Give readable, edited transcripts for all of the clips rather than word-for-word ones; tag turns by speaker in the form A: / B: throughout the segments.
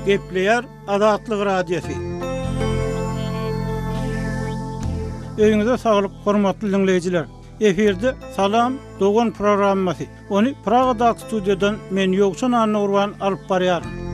A: Gepleýär Azatlyk Radiosy. Öýüňize saglyk, hormatly diňleýjiler! Efirde Salam, dogan programmasy. Ony Pragadaky studiýadan men Ýowşan Annagurban alyp barýaryn.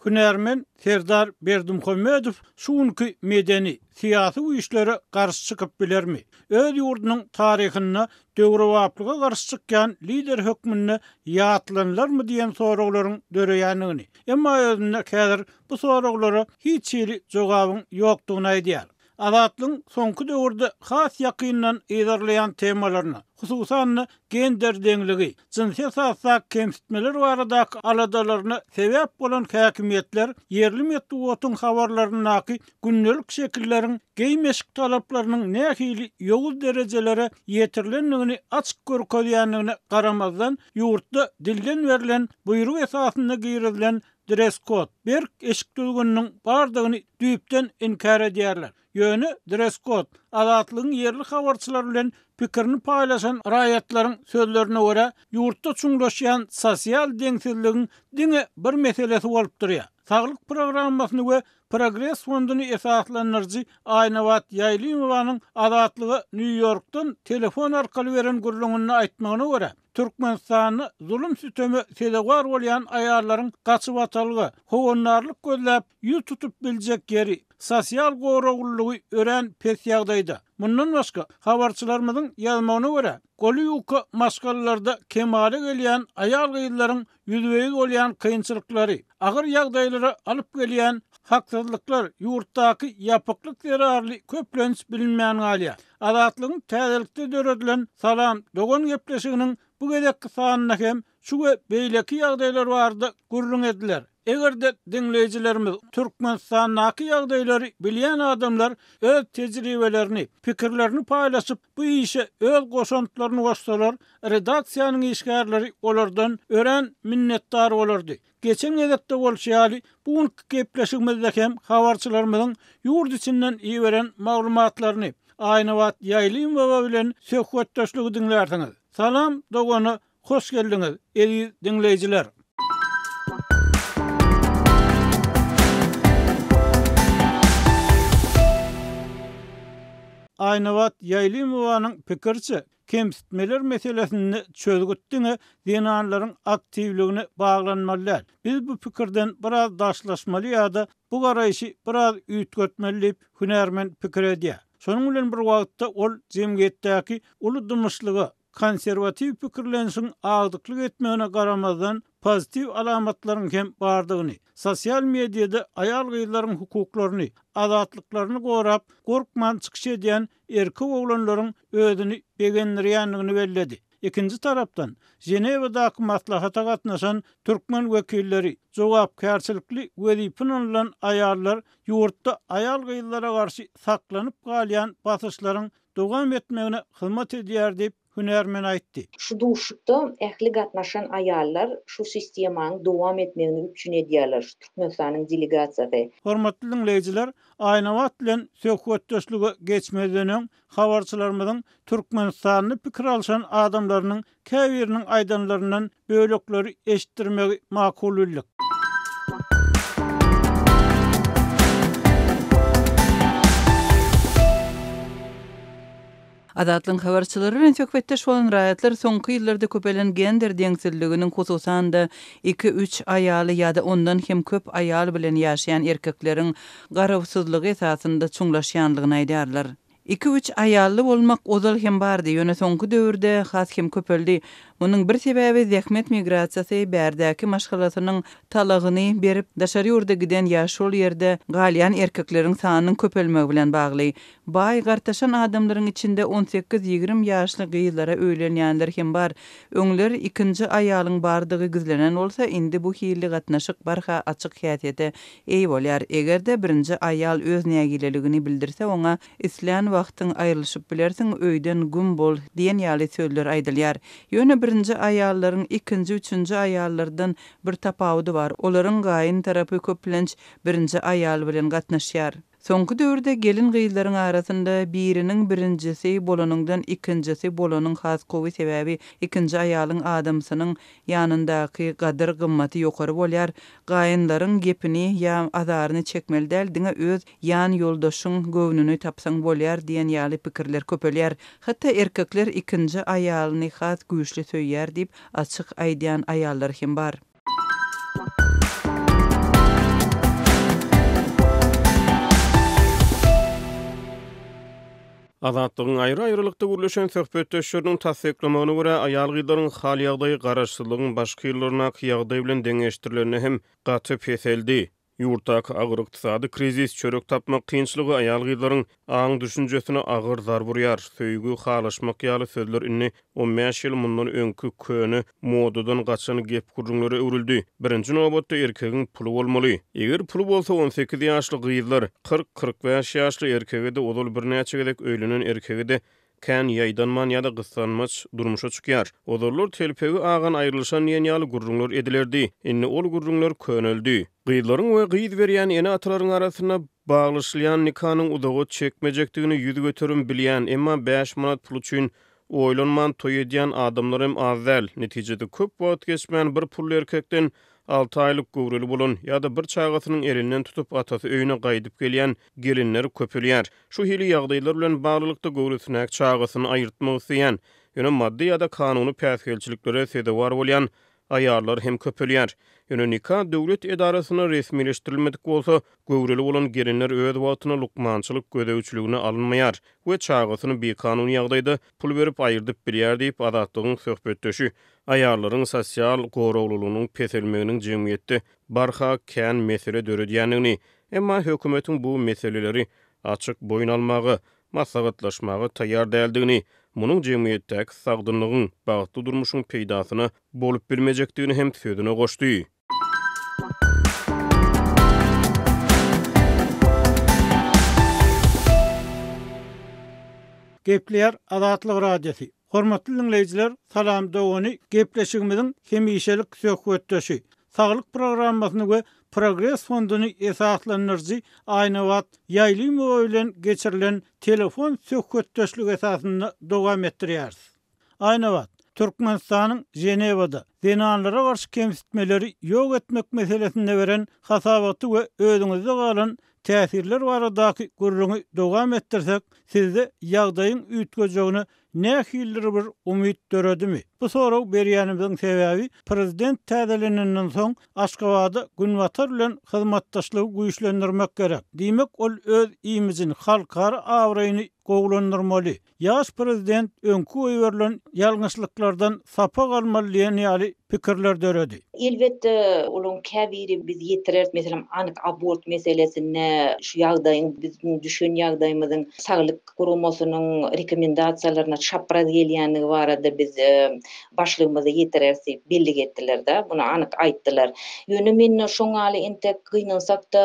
A: Hünärmen Serdar Berdimuhamedow şu günki medeni, syýasy güýçlere garşy çykyp bilermi? Öz ýurdunyň taryhynda döwrebaplyga garşy çykýan lider hökmünde ýatlanylarmy diýen soraglaryň döreýändigini, emma özünde häzir bu soraglara hiç hili jogabyň ýokdugyny aýdýar. Azatlygyň soňky döwürde has ýakyndan yzarlaýan temalaryna, hususan-da, gender deňligi, jynsy esasdaky kemsitmeler baradaky aladalaryna sebäp bolan häkimiýetler ýerli metbugatyň habarlaryndaky gündelik şekilleriň geýim-eşik talaplarynyň nähili ýowuz derejelere ýetirilendigini açyk görkezýändigine garamazdan, ýurtda dilden berlen buýruk esasynda girizilen dress-kod, berk eşik düzgüniniň bardygyny düýpden inkär edýärler. Ýöne dress-kod, Azatlygyň ýerli habarçylary bilen pikirini paýlaşan raýatlaryň sözlerine görä, ýurtda çuňlaşýan sosial deňsizligiň diňe bir meselesi bolup durýar. Saglyk programmasyny we Progres fonduny esaslandyryjy Aýnabat Ýaýlymowanyň Azatlyga Nýu-Ýorkdan telefon arkaly beren gürrüňinde aýtmagyna görä, Türkmenistanda zulum-süteme sezewar bolýan aýallaryň gaçybatalga, howandarlyk gözläp ýüz tutup biljek ýeri, sosial goraglylygy örän pes ýagdaýda. Mundan başga, habarçylarymyzyň ýazmagyna görä, goly ýuka maşgalalarda kemala gelýän aýal-gyzlaryň ýüzbe-ýüz bolýan kynçylyklary, agyr ýagdaýlara alyp gelýän haksyzlyklar ýurtdaky ýapyklyk zerarly köplenç bilinmän galýar. Azatlygyň täzelikde döredilen Salam, dogan gepleşiginiň bu gezekki sanynda hem şu we beýleki ýagdaýlar barada gürrüň ediler. Eger-de diňleýjilerimiz Türkmenistandaky ýagdaýlary bilýän adamlar öz tejribelerini, pikirlerini paýlaşyp, bu işe öz goşantlaryny goşsalar, redaksiýanyň işgärleri olardan örän minnetdar bolardy. Geçen gezekde bolşy ýaly, bu günki gepleşigimizde hem habarçylarymyzyň ýurt içinden iberen maglumatlaryny, Aýnabat Ýaýlymowa bilen söhbetdeşligi diňlärsiňiz. Salam, dogana, hoş geldiňiz, eziz diňleýjiler! Aýnabat Ýaýlymowanyň pikiriçe, Kemsitmeler meselesinde çözgüt diňe zenanlaryň aktiwligine baglanmaly däl. Biz bu pikirden biraz daşlaşmaly ýa-da bu garaýşy biraz üýtgetmeli diýip, hünärmen pikir edýär. Şonuň bilen bir wagtda ol jemgyýetdäki uly dymyşlyga, konserwatiw pikirlenişiň agdyklyk etmegine garamazdan, pozitiw alamatlaryň hem bardygyny, sosial mediada aýal-gyzlaryň hukuklaryny, azatlyklaryny gorap, gorkman çykyş edýän erkek oglanlaryň özüni begendirýändigini belledi. Ikinji tarapdan, Ženewadaky maslahata gatnaşan türkmen wekilleri, jogapkärçilikli wezipe ynanylan aýallar ýurtda aýal-gyzlara garşy saklanyp galýan basyşlaryň dowam etmegine hyzmat edýär diýip, hünärmen aýtdy.
B: Şu duşuşykda ähli gatnaşan aýallar şu sistemanyň dowam etmegini üpjün edýärler, şu Türkmenistanyň delegasiýasy.
A: Hormatly diňleýjiler, Aýnabat bilen söhbetdeşlige geçmezden öň, habarçylarymyzyň Türkmenistanda pikir alşan adamlarynyň käbiriniň aýdanlaryndan bölekleri eşitdirmegi makul bildik.
C: Azatlygyň habarçylary bilen söhbetdeş bolan raýatlar soňky ýyllarda köpelen gender deňsizliginiň, hususan-da, iki-üç aýaly ýa-da ondan hem köp aýal bilen ýaşaýan erkekleriň garawsyzlygy esasynda çuňlaşýandygyny aýdýarlar. Iki-üç aýally bolmak ozal hem bardy, ýöne soňky döwürde has hem köpeldi. Munuň bir sebäbi zähmet migrasiýasy, bärdäki maşgalasynyň talagyny berip, daşary ýurda giden ýa şol ýerde galýan erkekleriň sanynyň köpelmegi bilen bagly. Baý, gartaşan adamlaryň içinde on sekiz-ýigrimi ýaşly gyzlara öýlenýänler hem bar. Öňler ikinji aýalyň bardygy gizlenen bolsa, indi bu hilli gatnaşyk barha açyk häsiýete eýe bolýar. Eger-de birinji aýal öz nägileligini bildirse, oňa Islän wagtyň aýrylyşyp bilersiň, öýden güm bol diýen ýaly sözler aýdylýar. Ýöne birinji aýallaryň ikinji, üçünji aýallardan bir tapawudy bar, olaryň gaýyn tarapy köplenç birinji aýal bilen gatnaşýar. Soňky döwürde gelin-gyzlaryň arasynda biriniň birinjisi bolanyňdan ikinjisi bolanyň has gowy sebäbi ikinji aýalyň adamsynyň ýanyndaky gadyr gymmaty ýokary bolýar, gaýynlaryň gepini ýa azaryny çekmeli däl diňe öz ýan ýoldaşyň göwnüni tapsaň bolýar diýen ýaly pikirler köpelýär. Hatda erkekler ikinji aýalyny has güýçli söýýär diýip açyk aýdýan aýallar hem bar.
D: Azatlygyň aýry-aýrylykda gürleşen söhbetdeşleriniň tassyklamagyna görä, aýal-gyzlaryň hal-ýagdaýy garaşsyzlygyň başky ýyllaryndaky ýagdaý bilen deňeşdirilende hem gaty peseldi. Ýurtdaky agyr ykdysady krizis, çörek tapmak kynçylygy aýal-gyzlaryň aň-düşünjesine agyr zarba urýar. Söýgi, halaşmak ýaly sözler indi on bäş ýyl mundan öňki köne, modadan gaçan gep-gürrüňlere öwrüldi. Birinji nobatda erkegiň puly bolmaly. Eger puly bolsa 18 ýaşly gyzlar, 40, 45 ýaşly erkege-de ozal birnäçe gezek öýlenen erkege-de Kän ýaýdanman ýa-da gyssanmaç durmuşa çykýar. Ozallar telpegi agan aýrylyşan diýen ýaly gürrüňler edilerdi. Indi ol gürrüňler köneldi. Gyzlaryň we gyz berýän ene-atalaryň arasynda baglaşylýan nikanyň uzaga çekmejekdigini 100% bilýän, emma bäş manat pul üçin oýlanman toý edýän adamlar hem az däl. Netijede köp wagt geçmän bir pully erkekden alty aýlyk göwreli bolan ýa-da bir çagasynyň elinden tutup atasy öýüne gaýdyp gelýän gelinler köpelýär. Şu hili ýagdaýlar bilen baglylykda göwresindäki çagasyny aýyrtmak isleýän, ýöne maddy ýa-da kanuny päsgelçiliklere sezewar bolýan aýallar hem köpelýär. Ýöne nika döwlet edarasynda resmileşdirilmedik bolsa, göwreli bolan gelinler öz wagtynda lukmançylyk gözegçiligine alynmaýar we çagasyny bikanun ýagdaýda pul berip aýyrdyp bilýär diýip, Azatlygyň söhbetdeşi aýallaryň sosial goraglylygynyň peselmeginiň jemgyýetde barha kän mesele döredýändigini, emma hökümetiň bu meseleleri açyk boýun almaga, maslahatlaşmaga taýýar däldigini, munuň jemgyýetdäki sagdynlygyň, bagtly durmuşyň peýdasyna bolup bilmejekdigini hem sözüne goşdy.
A: Gepleýär Azatlyk Radiosy. Hormatly diňleýjiler, Salam dogany gepleşigimiziň hemişelik söhbetdeşi, Saglyk programmasyny we Progres fonduny esaslandyryjy Aýnabat Ýaýlymowa bilen geçirilen telefon söhbetdeşligi esasynda dowam etdirýäris. Aýnabat, Türkmenistanyň Ženewada zenanlara garşy kemsitmeleri ýok etmek meselesinde beren hasabaty we özüňizde galan täsirler baradaky gürrüňi dowam etdirsek, sizde ýagdaýyň üýtgejegine nähilidir bir umyt döredimi? Bu soragy berýänimiziň sebäbi, prezident täzelenenden soň Aşgabada Günbatar bilen hyzmatdaşlygy güýçlendirmek gerek. Diýmek, ol öz imijini, halkara abraýyny gowulandyrmaly. Ýaş prezident öňki goýberilen ýalňyşlyklardan sapak almaly diýen ýaly pikirler döredi.
B: Elbetde, olaryň käbiri biz ýetireris, meselem, anyk abort meselesinde şu ýagdaýyň, biziň düşen ýagdaýymyzyň saglyk guramasynyň rekomendasiýalaryna çapraz gelýändigi barada biz başlygymyza ýetireris diýip bellik etdiler-de, muny anyk aýtdylar. Ýöne mende şoň ýaly entek gynansak-da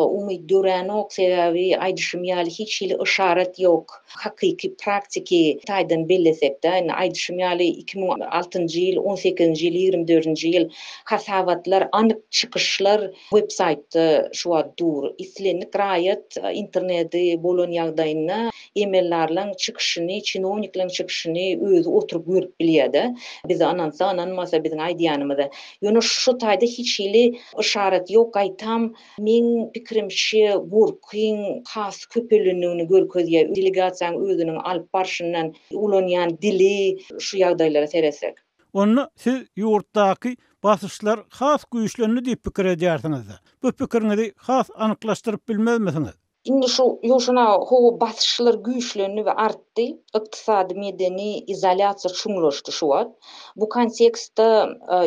B: umyt döränok, sebäbi aýdyşym ýaly hiç hili yşarat ýok. Hakyky praktiki taýdan bellesekde, indi aýdyşym ýaly, 2006-njy ýyl, on sekizinji ýyl, ýigrimi dördünji ýyl hasabatlar, anyk çykyşlar web saýtda şu wagt dur. Islendik raýat interneti bolan ýagdaýynda emeldarlaň çykyşyny, çinownikleriň çykyşyny özi oturyp görüp bilýär-de. Bize ynansa, ynanmasa biziň aýdýanymyza. Ýöne şu taýda hiç hili yşarat ýok, gaýtam Meň pikirimçe, gorkyň has köpelendigini görkezýär. Delegasiýanyň özüniň alyp barşyndan, ulanýan dili, şu ýagdaýlara seretsek.
A: Onda siz ýurtdaky basyşlar has güýçlendi diýip pikir edýärsiňiz-dä? Bu pikiriňizi has anyklaşdyryp bilmezmisiňiz?
B: Indi şu Ýowşan aga, hawa, basyşlar güýçlendi we artdy. Ykdysady, medeni izolýasiýa çuňlaşdy şu wagt. Bu kontekstde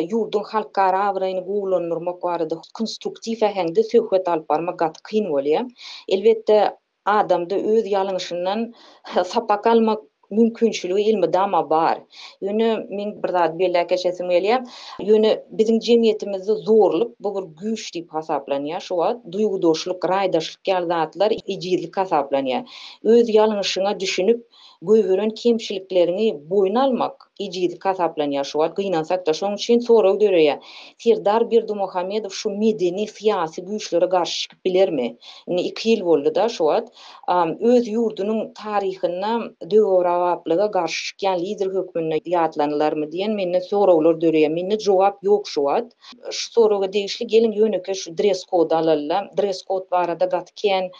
B: ýurduň halkara abraýyny gowulandyrmak barada konstruktiw äheňde söhbet alyp barmak gaty kyn bolýar. Elbetde, adamda öz ýalňyşyndan sapak almak mümkinçiligi elmydama bar. Ýöne meň bir zady belläp geçesim gelýär. Ýöne biziň jemgyýetimizde zorluk bu bir güýç diýip hasaplanýar şu wagt. Duýgudaşlyk, raýdaşlyk ýaly zatlar ejizlik hasaplanýar. Öz ýalňyşyňa düşünip, goýberen kemçilikleriňi boýun almak. Ejizlik hasaplanýar şu wagt, gynansak-da. Şonuň üçin sorag döreýär, Serdar Berdimuhamedow şu medeni, syýasy güýçlere garşy çykyp bilermi? Indi iki ýyl boldy-da şu wagt. Öz ýurdunyň taryhynda döwrebaplyga garşy çykýan lider hökmünde ýatlanylarmy diýen mende soraglar döreýär. Mende jogap ýok şu wagt. Şu soraga degişli geliň ýönekeý şu dress kody alaly-da. Dress kod barada gaty kän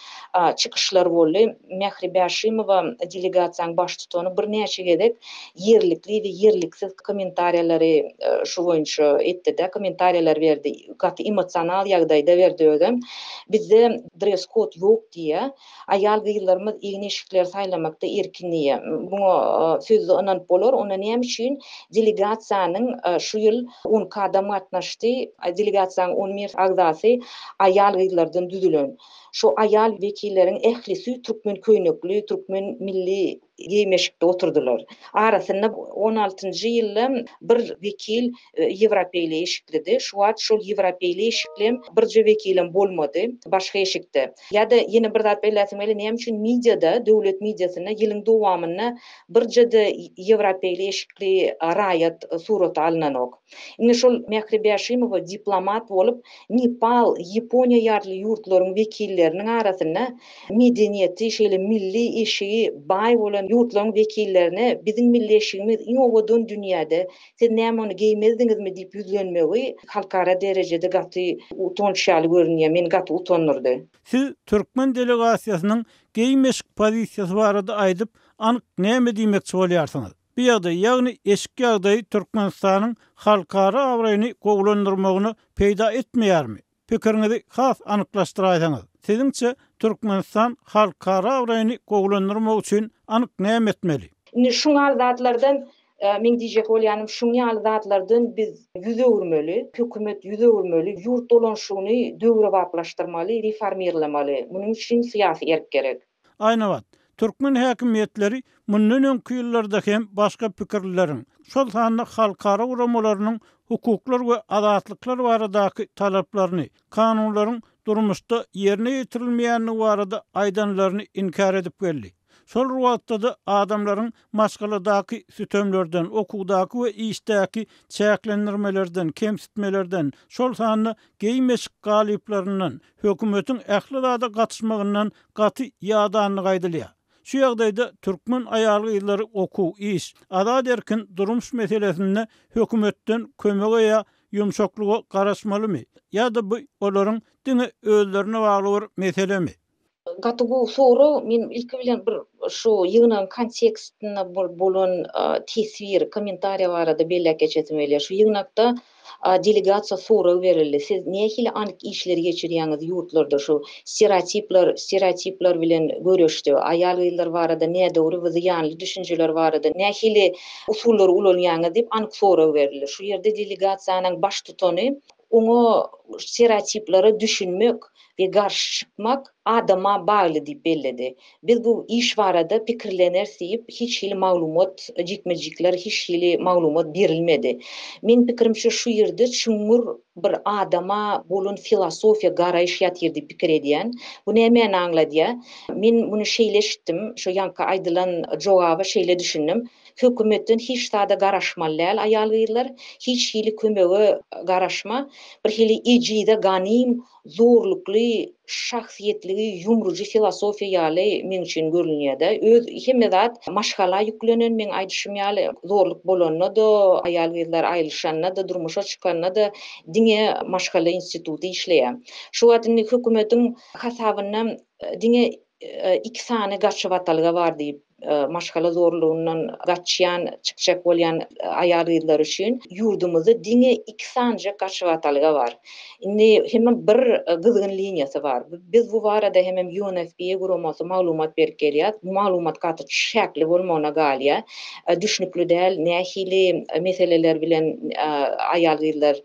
B: çykyşlar boldy. Mähri Bäşimowa delegasiýanyň baştutany birnäçe gezek ýerlikli we ýerliksiz kommentariýalary şu boýunça etdi-de, kommentariýalar berdi. Gaty emosional ýagdaýda berdi özem. Bizde dress kod ýok diýýär. Aýal-gyzlarymyz egin-eşikleri saýlamakda erkin diýýär. Muňa sözde ynanyp bolar. Onda näme üçin delegasiýanyň şu ýyl 12 adam gatnaşdy. Delegasiýanyň 11 agzasy aýal-gyzlardan düzülen. Şu aýal wekilleriň ählisi türkmen köýnekli, türkmen milli geýim-eşikde oturdylar. Arasynda on altynjy ýylda bir wekil ýewropeýli eşiklidi. Şu wagt şol ýewropeýli eşiklem birje wekilem bolmady başga eşikde. Ýa-da ýene bir zat belläsim gelýär, näme üçin mediada, döwlet mediasynda ýylyň dowamynda birje-de ýewropeýli eşikli raýat surata alnanok? Indi şol Mähri Bäşimowa diplomat bolup, Nepal, Ýaponiýa ýaly ýurtlaryň wekilleriniň arasynda medeniýeti, şeýle milli eşigi baý bolan ýurtlaryň wekillerine biziň milli eşigimiz iň owadan dünýäde, siz näme ony geýmezdiňizmi diýip ýüzlenmegi halkara derejede gaty utanç ýaly görünýär, meni gaty utandyrdy.
A: Siz türkmen delegasiýasynyň geýim-eşik pozisiýasy barada aýdyp, anyk näme diýmekçi bolýarsyňyz? Bu ýagdaý, ýagny eşik ýagdaýy Türkmenistanyň halkara abraýyny gowulandyrmagyna peýda etmeýärmi? Pikiriňizi has anyklaşdyraýsaňyz. Siziňçe, Türkmenistan halkara abraýyny gowulandyrmak üçin anyk näme etmeli?
B: Indi şuň ýaly zatlardan, meň diýjek bolýanym, şuň ýaly zatlardan biz ýüz öwürmeli, hökümet ýüz öwürmeli, ýurt dolanşygyny döwrebaplaşdyrmaly, reformirlamaly. Munuň üçin syýasy erk gerek.
A: Aýnabat, türkmen häkimiýetleri mundan öňki ýyllarda hem başga pikirlileriň, şol sanda halkara guramalarynyň hukuklar we azatlyklar baradaky talaplaryny, kanunlaryň durmuşda ýerine ýetirilmeýändigi barada aýdanlaryny inkär edip geldi. Şol bir wagtda-da adamlaryň maşgaladaky sütemlerden, okuwdaky we işdäki çäklendirmelerden, kemsitmelerden, şol sanda geýim-eşik galyplaryndan, hökümetiň ähli zada gatyşmagyndan gaty ýadanlygy aýdylýar. Şu ýagdaýda türkmen aýal-gyzlary okuw, iş, azat-erkin durmuş meselesinde hökümetden kömege ýa ýumşaklyga garaşmalymy? Ýa-da bu olaryň diňe özlerine bagly bir meselemi?
B: Gaty gowy sorag. Men ilki bilen bir şu ýygnagyň kontekstinde bolan teswir, kommentariýa barada belläp geçesim gelýär. Şu ýygnakda delegasiýa sorag berildi. Siz nähili anyk işleri geçirýäňiz ýurtlarda şu stereotipler, stereotipler bilen göreşde, aýal-gyzlar barada nädogry we zyýanly düşünjeler barada nähili usullary ulanýaňyz diýip anyk sorag berildi. Şu ýerde delegasiýanyň baştutany Oňa stereotiplere düşünmek we garşy çykmak adama bagly diýip belledi. Biz bu iş barada pikirleneris diýip, hiç hili maglumat, jikme-jikler hiç hili maglumat berilmedi. Meň pikirimçe şu ýerde çuňňur bir adama bolan filosofiýa garaýyş ýatyr diýip pikir edýän. Bu nämäni aňladýar? Men muny şeýle eşitdim, şo ýaňky aýdylan jogaba şeýle düşündim. Hökümetden hiç zada garaşmaly däl aýal-gyzlar, hiç hili kömege garaşma, bir hili ejize ganym, zorlukly, şahsyýetligi ýumrujy filosofiýa ýaly meň üçin görünýär-de. Öz hemme zat maşgala ýüklenen, meň aýdyşym ýaly, zorluk bolanda-da, aýal-gyzlar aýrylyşanda-da, durmuşa çykanda-da diňe maşgala instituty işleýär. Şu wagt indi hökümetiň hasabynda diňe iki sany gaçybatalga bar diýip, maşgala zorlugyndan gaçýan, çykjak bolýan aýal-gyzlar üçin ýurdumyzda diňe iki sanyjak gaçybatalga bar. Indi hemem bir gyzgyn liniýasy bar. Biz bu barada hemem UNFPA guramasy maglumat berip gelýär. Bu maglumat gaty çäkli bolmagyna galýar. Düşnükli däl, nähili meseleler bilen aýal-gyzlar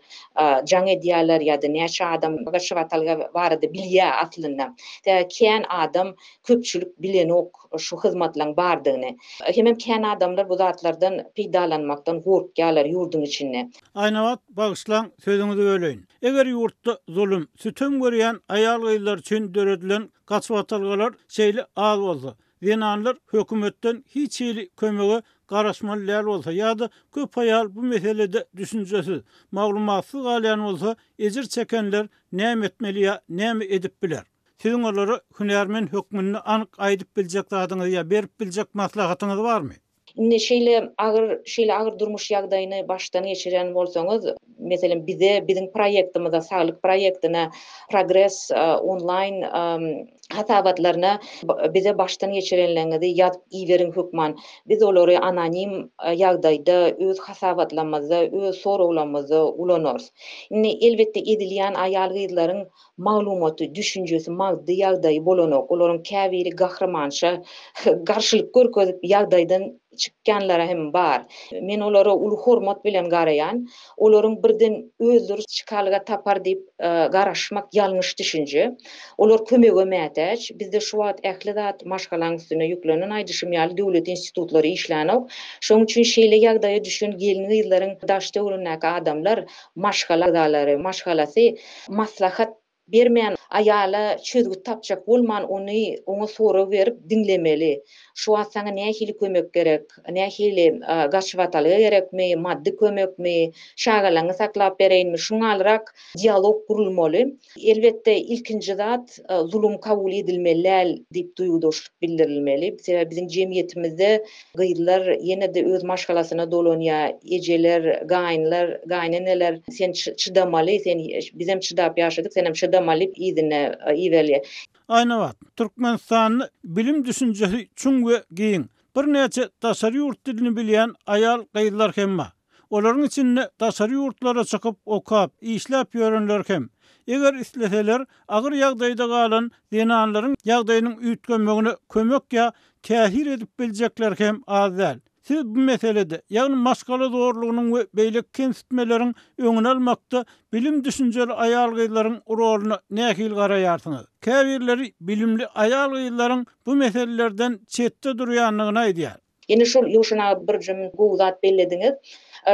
B: jaň edýärler ýa-da näçe adam gaçybatalga barada bilýär aslynda. Kän adam köpçülik bilenok şu hyzmatlaň bardygyny. Hemem kän adamlar bu zatlardan peýdalanmakdan gorkýarlar ýurduň içinde.
A: Aýnabat, bagyşlaň, sözüňizi böleýin. Eger ýurtda zulum, sütem görýän aýal-gyzlar üçin döredilen gaçybatalgalar şeýle az bolsa, zenanlar hökümetden hiç hili kömege garaşmaly däl bolsa ýa-da köp aýal bu meselede düşünjesiz, maglumatsyz galýan bolsa, ejir çekenler näme etmeli ýa näme edip biler? Siziň olara hünärmen hökmünde anyk aýdyp biljek zadyňyz ýa berip biljek maslahatyňyz barmy?
B: Indi şeýle agyr, şeýle agyr durmuş ýagdaýyny başdan geçirýän bolsaňyz, meselem, bize, biziň proýektimize, saglyk proýektine, Progres onlaýn hasabatlaryna bize başdan geçirenleriňizi ýazyp iberiň hökman. Biz olary anonim ýagdaýda öz hasabatlarymyzda, öz soraglarymyzda ulanarys. Indi, elbetde, ezilýän aýal-gyzlaryň maglumaty, düşünjesi, maddy ýagdaýy bolanok. Olaryň käbiri gahrymança garşylyk görkezip ýagdaýdan çykýanlary hem bar. Men olara uly hormat bilen garaýan. Olaryň birden özleri çykalga tapar diýip garaşmak ýalňyş düşünje. Olar kömege mätäç. Bizde şu wagt ähli zat maşgalaň üstüne ýüklenen. Aýdyşym ýaly döwlet institutlary işlänok. Şonuň üçin şeýle ýagdaýa düşen gelin-gyzlaryň daş-töweregindäki adamlar, maşgala agzalary, maşgalasy maslahat bermän, aýala çözgüt tapjak bolman, ony oňa sorag berip diňlemeli. Şu wagt saňa nähili kömek gerek? Nähili gaçybatalga gerekmi, maddy kömekmi, çagalaňy saklap bereýinmi? Şuňalyrak dialog gurulmaly. Elbetde, ilkinji zat, zulum kabul edilmeli däl diýip duýgudaşlyk bildirilmeli. Sebäbi biziň jemgyýetimizde gyzlar ýene-de öz maşgalasyna dolanýar, ejeler, gaýynlar, gaýyneneler sen çydamaly, sen bizem çydap ýaşadyk, senem çydamaly diýip yzyna iberilýär.
A: Aýnabat, Türkmenistanda bilim düşünjesi çuň we giň. Birnäçe daşary ýurt dilini bilýän aýal-gyzlar hem bar. Olaryň içinde daşary ýurtlara çykyp okap, işläp ýörenler hem. Eger isleseler, agyr ýagdaýda galan zenanlaryň ýagdaýynyň üýtgemegine kömek ýa täsir edip biljekler hem az däl. Siz bu meselede, ýagny maşgala zorlugynyň we beýleki kemsitmeleriň öňüni almakda bilim-düşünjeli aýal-gyzlaryň roluna nähili garaýarsyňyz? Käbirleri bilimli aýal-gyzlaryň bu meselelerden çetde durýandygyny aýdýar.
B: Ýene şol Ýowşan aga bir jüm gowy zat bellediňiz.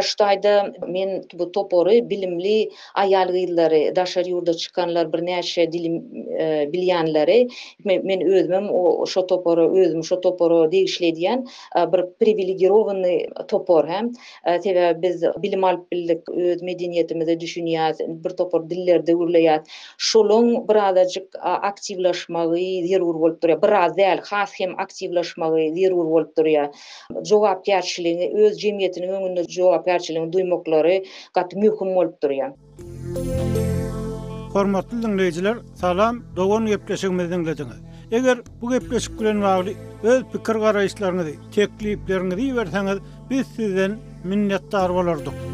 B: Şu taýda men bu topary bilimli aýal-gyzlary, daşary ýurda çykanlar, birnäçe dili bilýänleri, men özümem şo topara, özümi şo topara degişli edýän bir priwilegirowanyý topar hä. Sebäbi biz bilim alyp bildik, öz medeniýetimize düşünýäs, bir topar dillerde gürleýäs. Şolaň birazajyk aktiwlaşmagy zerur bolup durýar. Biraz däl, has hem aktiwlaşmagy zerur bolup durýar. Jogapkärçiligiňi, öz jemgyýetiniň öňünde jogapkärçiligiňi duýmaklary gaty möhüm bolup durýar.
A: Hormatly diňleýjiler, Salam dogan gepleşigimizi diňlediňiz. Eger bu gepleşik bilen bagly öz pikir garaýyşlaryňyzy, teklipleriňizi iberseňiz, biz sizden minnetdar bolardyk.